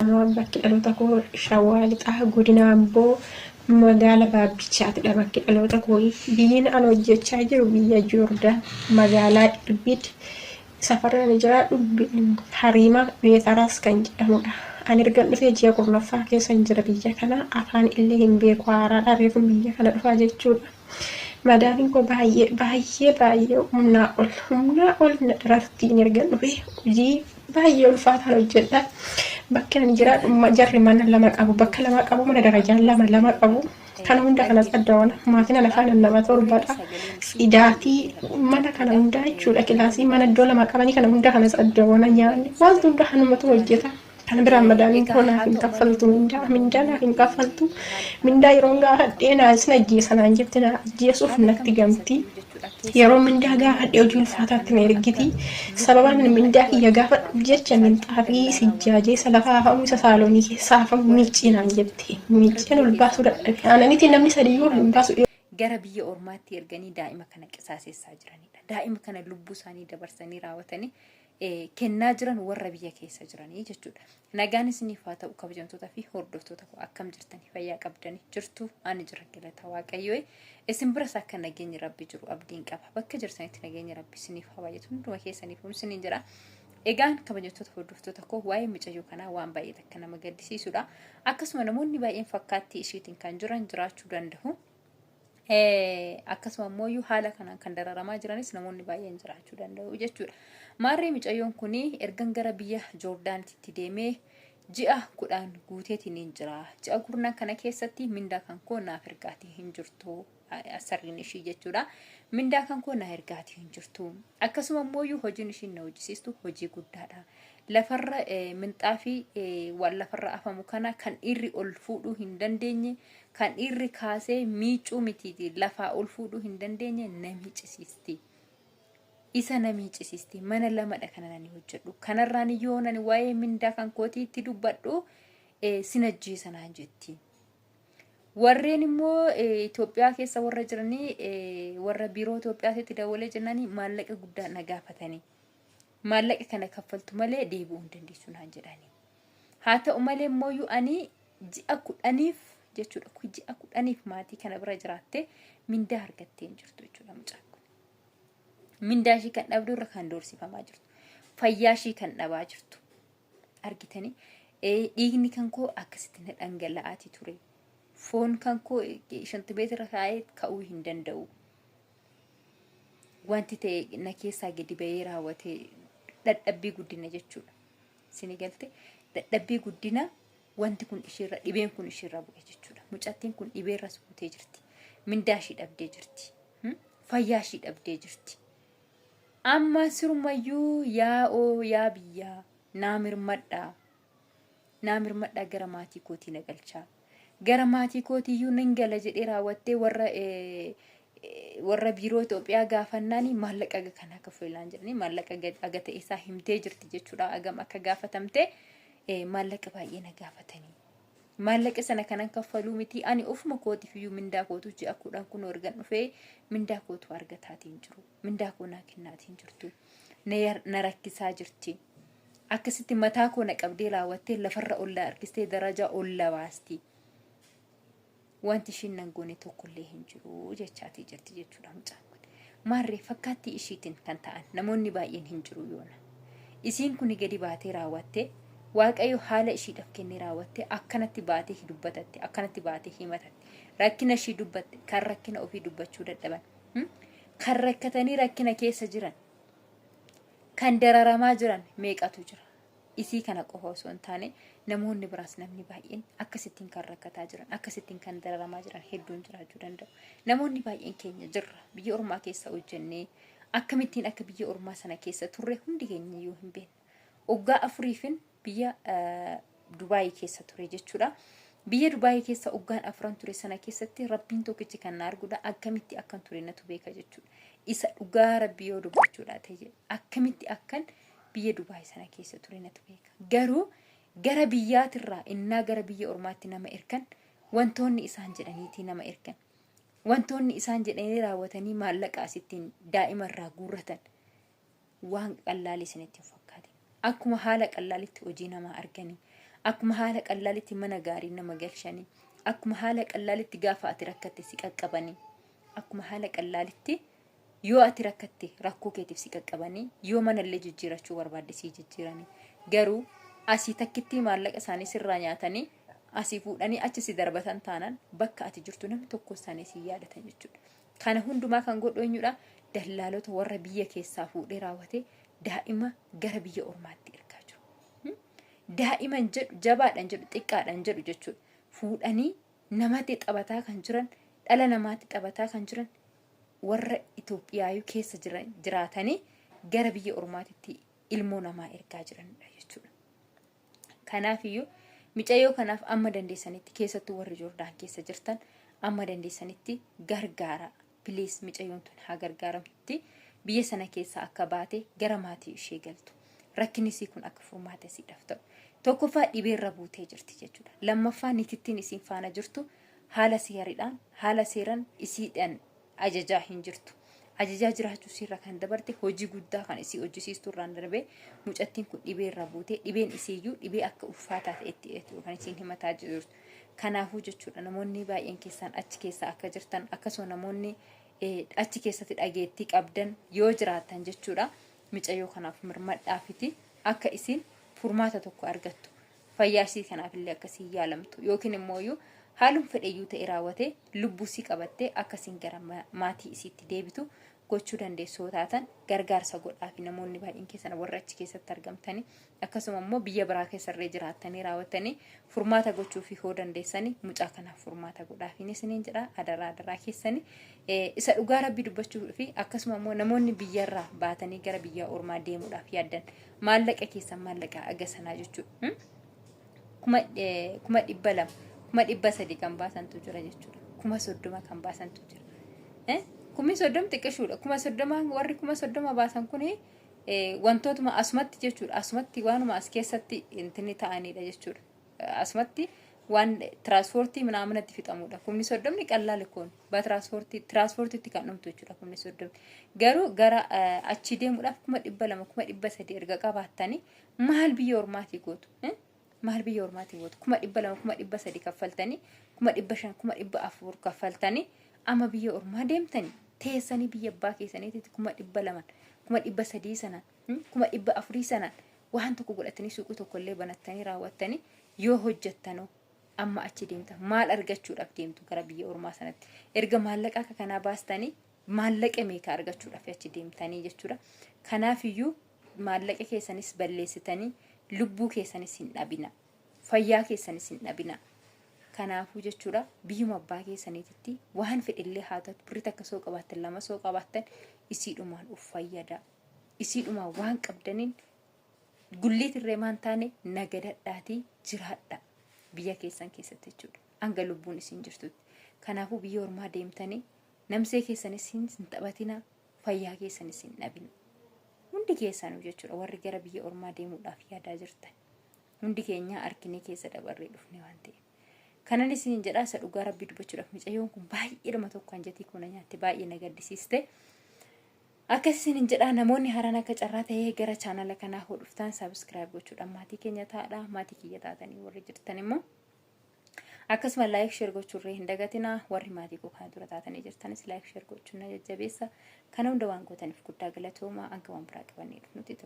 jedhama. Bakki dhaloota koo Shawaa Lixaa godina Amboo magaala Baabbichaatidha bakki dhaloota koo. Biyyiin an hojjechaa jiru biyya Joordaan magaalaa Irbid safarri ani jiraadhu Hariima Beetaraas kan jedhamudha. Ani ergan dhufee ji'a 10ffaa keessan jira biyya kana afaan illee hin beeku haaraadha reefun biyya kana dhufaa jechuudha. Madaamiin koo baay'ee baay'ee baay'ee humnaa ol humnaa ol na darartiin ergan dhufee hojii baay'ee ulfaataan hojjedha. Bakki ani jiraadhu jarri mana lama qabu bakka lama qabu mana darajaan lama lama qabu. Kana hunda kanas adda oona. Maatiin ana faana nama torbadha. Tsidaatii mana kana hundaa jechuudha kilaasii mana iddoo lama qabanii kana hunda kanas adda oona nyaanni wanti hunda hanumatu hojjeta. Kana biraan madaamiin Egaa koo naaf haa hin ta'u malee kaffaltu mindaa namoonni mindaa naaf hin kun kaffaltu haala mindaa yeroon gaafadhee naa isin ajjeesa naan jette naa ajjeesuuf haala natti kam gamti. keessattuu jechuudha Yeroo keessattuu mindaa namoonni gaafadhe hojii miidhaa ulfaataatti na kanneen ergiti. akka Sababaan lubbuun mindaa irratti kiyya wantoota gaafadhuuf jecha raawwatamu minxaafii dallaa sijjaajee isa lafa hafamu isa saalonii keessa hafamu warra miiccii biyya naan keessa jette. jiran warra Miicceen biyya ol keessaa baasuu dadhabe. maallaqa Aananiitiin namni isaanii sadiyyuu ol hin raawwatan baasu. gara biyya ormaatti erganii daa'ima kana qisaasessaa jiranidha. Daa'ima kana lubbuu isaanii dabarsanii raawwatanii kennaa jiran warra biyya keessa jiranii jechuudha. Nagaan isiniif haa ta'u kabajamtoota fi hordoftoota koo akkam jirtanii fayyaa qabdanii jirtu ani jira galata waaqayyoo isin biras akka nageenyi rabbi jiru abdiin qaba bakka jirtanitti nageenyi rabbi isiniif haa baay'atu hunduma keessaniif isiniin jira. Egaan kabajamtoota hordoftoota koo waa'ee mucayyoo kanaa waan baay'ee takka nama gaddisiisudha. Akkasuma namoonni baay'een fakkaattii ishiitiin kan jiran jiraachuu danda'u. Akkasuma immoo haala kanaan kan dararamaa jiranis namoonni baay'een jiraachuu danda'u jechuudha. Maarree mucayyoon kun ergan gara biyya Joordaanitti deemee ji'a 10 guuteetiin hin jira. Ji'a kurnan kana keessatti mindaa kan koo naaf ergaatii hin jirtu. Sarriin ishii jechuudha. Mindaa kan koo na ergaatii hin jirtu. Akkasuma immoo hojiin ishiin na hojjisiistu hojii guddaadha. Lafarra minxaafii waan lafarra afamu kana kan dhiirri ol fuudhuu hin dandeenye kan dhiirri kaasee miicuu mitiiti lafaa ol fuudhuu hin dandeenye na miicisiisti. Isa na miicisiisti. Mana lamadha kana nani hojjedhu. Kanarraan yoo nani waa'ee mindaa kan kootiitti dubbadhu sin ajjeesa naan jetti. Warreen immoo Itoophiyaa keessa warra jiranii warra biiroo Itoophiyaatti dawwalee jennanii maallaqa guddaa na gaafatanii. Maallaqa kana kaffaltu malee deebi'uu hin dandeessu naan jedhanii. Haa ta'u malee immoo ani ji'a 10f jechuudha. Ji'a 10f maatii kana bira jiraattee mindaa argattee hin jirtu jechuudha mucaan kun. Mindaa ishii kan dhabdu irra kan doorsifamaa jirtu. Fayyaa ishii kan dhabaa jirtu. Argitanii dhiigni kan koo akkasitti na dhangala'aati ture. Foon kan koo shantimeetira kaa'ee ka'uu hin danda'u. Wanti ta'e na keessaa gadi ba'ee raawwatee dadhabbii guddina jechuudha. Sini galte dadhabbii guddina wanti kun ishiirra dhibeen kun ishiirra bu'e jechuudha. Mucattiin kun dhibeerras buutee jirti. Mindaa ishii dhabdee jirti. Fayyaa ishii dhabdee jirti. Amma sirumayyuu yaa'oo yaa biyyaa naa mirmadhaa. Naa mirmadhaa gara maatii kootii na galchaa. Gara maatii kootiiyyuu nan gala jedhee raawwattee warra warra biiroo Itoophiyaa gaafannaani maallaqa aga kanaa kaffalaan jedhanii maallaqa aga ta'e isaa himtee jirti jechuudha. Agam akka gaafatamte maallaqa baay'ee na gaafatanii. Maallaqa sana kanan kaffaluu miti ani ofuma kootiif iyyuu mindaa kootu ji'a 10 kun ergan dhufee mindaa kootu argataatiin jiru. Mindaa koo naa kennaatiin jirtu. Na rakkisaa jirti. Akkasitti mataa koo na qabdee raawwattee lafarra ol na harkistee darajaa ol na baasti. Wanti ishiin nan goone tokkollee hin jiru jechaatii jirti jechuudha mucaan kun. Maarree fakkaattii ishiitiin kan ta'an namoonni baay'een hin jiru yoona. Isiin kun gadi baatee raawwattee Waaqayyo haala ishiidhaaf kennee raawwattee akkanatti baatee dubbatatte akkanatti baatee himatatte rakkina ishii dubbatte kan rakkina ofii dubbachuu dadhaban kan rakkatanii rakkina keessa jiran kan dararamaa jiran meeqatu jira. Isii kana qofa osoo hin taane namoonni biraas namni baay'een akkasittiin kan rakkataa jiran akkasittiin kan dararamaa jiran hedduun jiraachuu danda'u. Namoonni baay'een keenya jirra biyya ormaa keessa hojjennee akkamittiin akka biyya ormaa sana keessa turre hundi keenya iyyuu hin beeknu. Waggaa afuriifin biyya Dubaayii keessa ture jechuudha. Biyya Dubaayii keessa waggaan afran ture sana keessatti rabbiin tokkichi kan na arguudha akkamitti akkan ture natu beeka jechuudha. Isa dhugaa rabbii yoo dubbachuudha ta'e akkamitti akkan biyya Dubaayii sana keessa ture natu beeka. Garuu gara biyyaatirraa innaa gara biyya ormaatti nama ergan wantoonni isaan jedhaniitii nama ergan. Wantoonni isaan jedhanii raawwatanii maallaqa asittiin daa'ima irraa guurratan waan qallaalii isinitti hin fakkaatin. Akkuma haala qallaalitti hojii namaa arganii, Akkuma haala qallaalitti mana gaarii nama galchanii. Akkuma haala qallaalitti gaafa ati rakkatte si qaqqabanii. Akkuma haala qallaalitti yoo ati rakkatte rakkoo keetiif si qaqqabanii yoo manallee jijjiirachuu barbaadde si jijjiiranii. Garuu asii takkittii maallaqa isaanii sirraa nyaatanii asii fuudhanii achi si darbatan taanaan bakka ati jirtu namni tokko isaanii si yaadatan jechuudha. Kana hundumaa kan godhu eenyudha? Dallaalota warra biyya keessaa fuudhee raawwatee daa'ima gara biyya ormaatti ergaa jiru. Daa'iman jedhu jabaadhan jedhu xiqqaadhan jedhu jechuudha. Fuudhanii namatti taphataa kan jiran dhala namaatti taphataa kan jiran warra Itoophiyaayyuu keessa jiraatanii gara biyya ormaatitti ilmoo namaa ergaa jiranidha jechuudha. Kanaafiyyuu micayyoo kanaaf amma dandeessanitti keessattuu warri Joordaan keessa jirtan amma dandeessanitti gargaara. Please, micayyoon tun haa gargaaramtutti biyya sana keessaa akka baate gara maatii ishee galtu. Rakkinni isii kun akka furmaata isiidhaaf ta'u. Tokkoffaa dhibeerra buutee jirti jechuudha. Lammaffaa niitittiin isiin faana jirtu haala seeridhaan haala seeran isiidhaan ajajaa hin jirtu. Ajajaa jiraachuu isiirra kan dabarte hojii guddaa kan isii hojjisiistuu irraan darbee mucattiin kun dhibeerra buutee dhibeen isiiyyuu dhibee akka ulfaataa ta'etti kan isiin himataa jirtu. Kanaafuu jechuudha namoonni baay'een keessaan achi keessa akka jirtan akkasuma namoonni achi keessatti dhageettii qabdan yoo jiraattan jechuudha micayyoo kanaaf mirmadhaafiti akka isiin furmaata tokko argattu fayyaa isii kanaaf illee akkasii yaalamtu yookiin immoo haalum fedheyyuu ta'e raawwatee lubbuu isii qabattee akkasiin gara maatii isiitti deebitu gochuu dandeessu yoo taatan gargaarsa godhaa fi namoonni baay'een keessan warra achi keessatti argamtanii akkasuma immoo biyya biraa keessarree jiraattanii raawwattanii furmaata gochuu fi hoo dandeessanii mucaa kanaaf furmaata godhaa fi isiniin jedha adaraa adaraa keessanii isa dhugaa rabbii dubbachuu fi akkasuma immoo namoonni biyyarraa baatanii gara biyya ormaa deemuudhaaf yaaddan maallaqa keessan maallaqa aga sanaa jechuudha. 200,000, 300,000 kan baasantu jira jechuudha. 30,000 kan baasantu jira. 30,000 xiqqishuudha. 30,000 warri 30,000 baasan kuni wantootuma asumatti jechuudha. Asumatti waanuma as keessatti intini ta'anidha jechuudha. Asumatti waan tiraanspoortii minaaminatti fixamudha. 30,000 qallaali kun ba tiraanspoortiitti kan dhumtu jechuudha 30,000. Garuu gara achi deemuudhaaf 200,000, 300,000 erga qabaattanii maal biyya ormaatii gootu? Maal biyya ormaatii gootu? 200,000, 300,000 kaffaltanii, 500,000, 400,000 kaffaltanii amma biyya ormaa deemtanii teessanii biyya abbaa keessaniitti 200,000, 300,000 sanaan, 400,000 sanaan waan tokko godhatanii suuqii tokkollee banattanii raawwattanii yoo hojjettanoo amma achi deemta maal argachuudhaaf deemtu gara biyya ormaa sanatti erga maallaqa akka kanaa baastanii maallaqa meeqa argachuudhaaf achi deemtanii jechuudha. Kanaafiyyuu maallaqa keessanis balleessitanii lubbuu keessanis hin dhabina. Fayyaa keessanis hin dhabina. Kanaafuu jechuudha biyyuma abbaa keessaniititti waan fedhillee haa ta'u birri takka soo qabaattan lama soo qabaattan isiidhumaan of fayyada. Isiidhumaan waan qabdaniin gulliitirree maan taane nagadadhaatii jiraadha biyya keessan keessatti jechuudha. Hanga lubbuun isin jirtutti. Kanaafuu biyya ormaa deemtanii namsee keessanis hin taphatina fayyaa keessanis hin dhabina. Hundi keessanuu jechuudha warri gara biyya ormaa deemuudhaaf yaadaa jirtan. Hundi keenya arginee keessa dabarree dhufne waan ta'eef. Kanan isiniin jedhaa isa dhugaa rabbii dubbachuudhaaf mucayyoon kun baay'eedhuma tokko hanjatii koona nyaatte baay'ee na gaddisiiste. Akkas isiniin jedhaa namoonni haaraan akka carraa ta'ee gara chaanala kanaa hoo dhuftan subscribe gochuudhaan maatii keenya taa'adha. Maatii kiyya taatanii warri jirtan immoo akkasuma like share gochuurree hin dagatinaa. Warri maatii koo kana dura taatanii jirtanis like share gochuun na jajjabeessa. Kana hunda waan gootaniif guddaa galatoomaa hanga waan biraa qabannee dhufnutti.